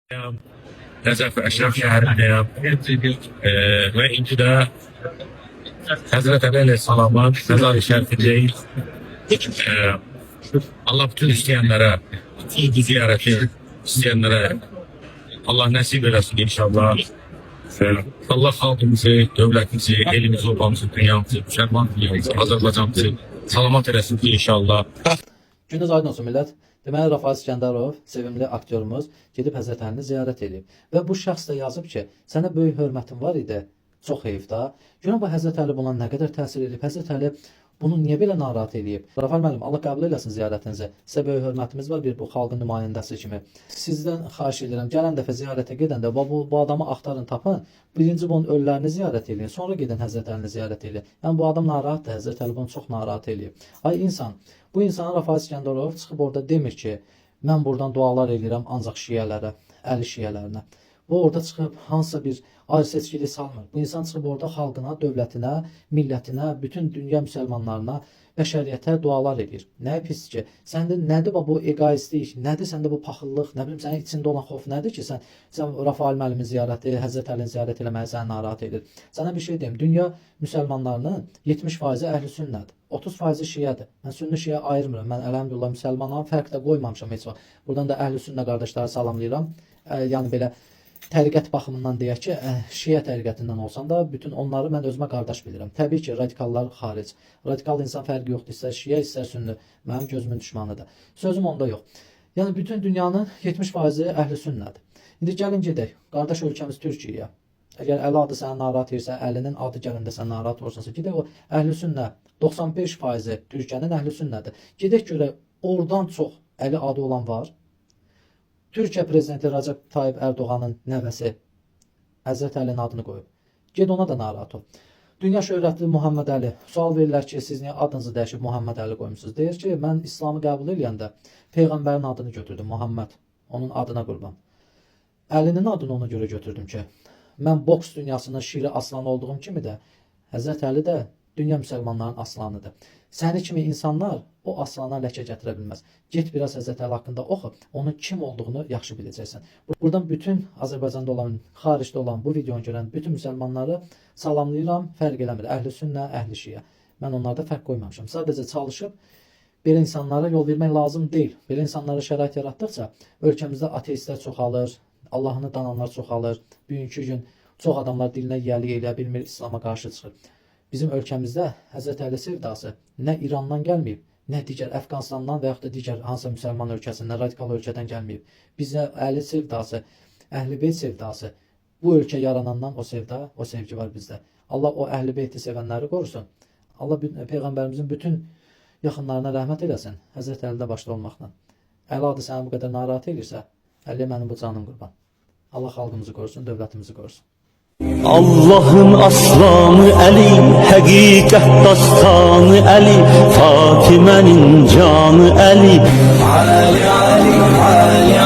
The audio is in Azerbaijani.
Nəcəf Əşrəf şəhərindəyəm. Və indi də Həzrət Əli Əleyhissalamın məzar-ı şərifindəyik. Allah bütün istəyənlərə, bütün bu ziyarəti istəyənlərə Allah nəsib eləsin inşallah. Allah xalqımızı, dövlətimizi, elimizi, obamızı, dünyamızı, müsəlman dünyamızı, Azərbaycanımızı salamat eləsin inşallah. Gününüz aydın olsun, millət. Deməli, Rafael İsgəndərov, sevimli aktyorumuz, gedib Həzrət Əlini ziyarət edib. Və bu şəxs də yazıb ki, sənə böyük hörmətim var idi. Çox heyf da. Görün bu Həzrət Əli buna nə qədər təsir edib. Həzrət Əli bunu niyə belə narahat eləyib? Rafael müəllim, Allah qəbul eləsin ziyarətinizi. Sizə böyük hörmətimiz var bir bu xalqın nümayəndəsi kimi. Sizdən xahiş edirəm, gələn dəfə ziyarətə gedəndə bu adamı axtarın, tapın. Birinci bunun ölülərini ziyarət eləyin, sonra gedin Həzrət Əlini ziyarət eləyin. Yəni bu adam narahatdır, Həzrət Əli bunu çox narahat eləyib. Ay insan, bu insan Rafael İsgəndərov çıxıb orada demir ki, mən buradan dualar eləyirəm ancaq şiələrə, Əli şiələrinə. Bu orada çıxıb hansısa bir ayrı seçkilik salmır. Bu insan çıxıb orada xalqına, dövlətinə, millətinə, bütün dünya müsəlmanlarına, bəşəriyyətə dualar eləyir. Nə pis ki, səndə nədir bu egoistlik, nədir səndə bu paxıllıq, nə bilim sənin içində olan xof nədir ki, sən Rafael müəllimin ziyarəti, Həzrət Əlinin ziyarət eləməyi səni narahat edir. Sənə bir şey deyim, dünya müsəlmanlarının 70% əhl-i sünnədir. 30% şiədir. Mən sünni şiə ayırmıram. Mən əlhamdülillah müsəlmanam, fərq də qoymamışam heç vaxt. Buradan da əhl-i sünnə qardaşları salamlayıram. Yəni belə təriqət baxımından deyək ki, şiə təriqətindən olsam da bütün onları mən özümə qardaş bilirəm. Təbii ki, radikallar xaric. Radikal insan fərqi yoxdur, istər şiə, istər sünni. Mənim gözümün düşmanıdır. Sözüm onda yox. Yəni bütün dünyanın 70% əhl-i sünnədir. İndi gəlin gedək qardaş ölkəmiz Türkiyəyə. Əgər Əli adı səni narahat edirsə, Əlinin adı gələndə sən narahat olursansa, gedək o əhl-i sünnə 95% Türkiyənin əhl-i sünnədir. Gedək görək oradan çox Əli adı olan var. Türkiyə prezidenti Rəcəb Tayyip Ərdoğanın nəvəsi Həzrət Əlinin adını qoyub. Ged ona da narahat ol. Dünya şöhrətli Muhammed Əli. Sual verirlər ki, siz niyə adınızı dəyişib Muhammed Əli qoymusunuz? Deyir ki, mən İslamı qəbul eləyəndə peyğəmbərin adını götürdüm, Muhammed. Onun adına qurban. Əlinin adını ona görə götürdüm ki, mən boks dünyasının şiri aslanı olduğum kimi də Həzrət Əli də dünya müsəlmanlarının aslanıdır. Səni kimi insanlar o aslana ləkə gətirə bilməz. Get biraz Həzrət Əli haqqında oxu, onun kim olduğunu yaxşı biləcəksən. Buradan bütün Azərbaycanda olan, xaricdə olan, bu videonu görən bütün müsəlmanları salamlayıram. Fərq eləmir. Əhl-i sünnə, əhl-i şiə. Mən onlarda fərq qoymamışam. Sadəcə çalışıb belə insanlara yol vermək lazım deyil. Belə insanlara şərait yaratdıqca ölkəmizdə ateistlər çoxalır, Allahını dananlar çoxalır. Bugünkü gün çox adamlar dilinə yiyəlik eləyə bilmir, İslama qarşı çıxır. Bizim ölkəmizdə Həzrət Əli sevdası nə İrandan gəlməyib, nə digər Əfqanistandan və yaxud da digər hansısa müsəlman ölkəsindən, radikal ölkədən gəlməyib. Bizə Əli sevdası, Əhl-i Beyt sevdası bu ölkə yaranandan o sevda, o sevgi var bizdə. Allah o Əhl-i Beyti sevənləri qorusun. Allah peyğəmbərimizin bütün yaxınlarına rəhmət eləsin. Həzrət Əlidə başda olmaqla. Əli adı səni bu qədər narahat edirsə, Əli mənim bu canım qurban. Allah xalqımızı qorusun, dövlətimizi qorusun. Allah'ın aslanı Əli, həqiqət dastanı Əli, Fatimənin canı Əli. Ali Ali Ali.